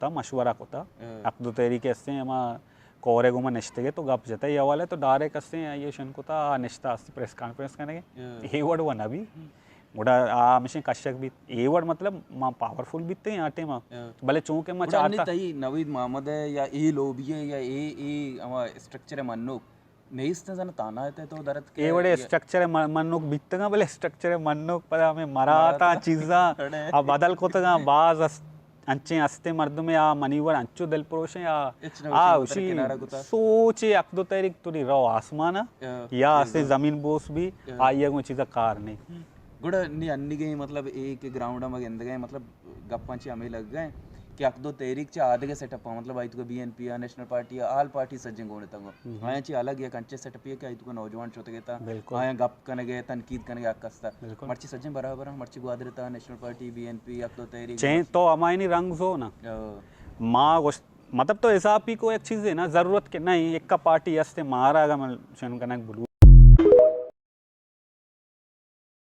کتا، مشورہ کتا۔ ہاں۔ حق دو تحریک استیں، ہما کورے گوما نشتگے تو گپ جتا، یہ حوالے تو ڈائریکٹ استیں، یہ شن کتا، آ نشتا استی پریس کانفرنس کنگے۔ ہاں۔ اے وڑ و نبی۔ ہم۔ گڑا آ ہمیشیں کشک بیت۔ اے وڑ مطلب ما پاورفل بیتیں آ ٹائما۔ ہاں۔ بلے چونکہ ما گڑا انی چارتا تئی نوید محمد ہے یا اے لوبی ہے یا اے، اے ہما اسٹرکچر ہے منوک۔ نیست زن تانا ہے تو درت کے اے وڑے یا اسٹرکچر من-، منوک بیتگاں، بلے اسٹرکچر منوک پدا ہمیں مراتا مراتا۔ چیزاں اڑے۔ آ بدل کتگاں، باز است-، انچیں استیں مردمے آ منی وڑ انچو دل پروشیں آ، ہچ نہ آ ہوشی، اسی کنارہ کتا۔ سوچے حق دو تحریک توری رو آسمان آ، ہاں، یا بالکل۔ اسے زمین بوس بھی، ہاں۔ آئی گوں چیزا کار نہیں۔ ہم۔ گڑا نی انیگیں مطلب اے کہ گراؤنڈ ما گندگیں مطلب گپاں چی ہمیں لگ گئے کہ حق دو تحریک چہ آدگہ سیٹ اپ، مطلب آئی تو بی این پی آ، نیشنل پارٹی آ، آل پارٹی سجیں گون تنگو۔ ہم۔ آیاں چی الگ یک انچیں سیٹ اپے کہ آئی تو نوجوان شتگے تا، بالکل۔ آیاں گپ کنگے، تنقید کنگے حق استا۔ بالکل۔ مرچی سجیں برابر ہیں، مرچی گوادر تا national party, B N P, Haq Do تحریک، چین مرچی تو ہمائنی رنگ زون۔ او۔ ما گوشت، مطلب تو حساب پی کو ایک چیز ہے نا، ضرورت کے نہیں، ایک کا پارٹی استے مارا اگر من شن کنک بلو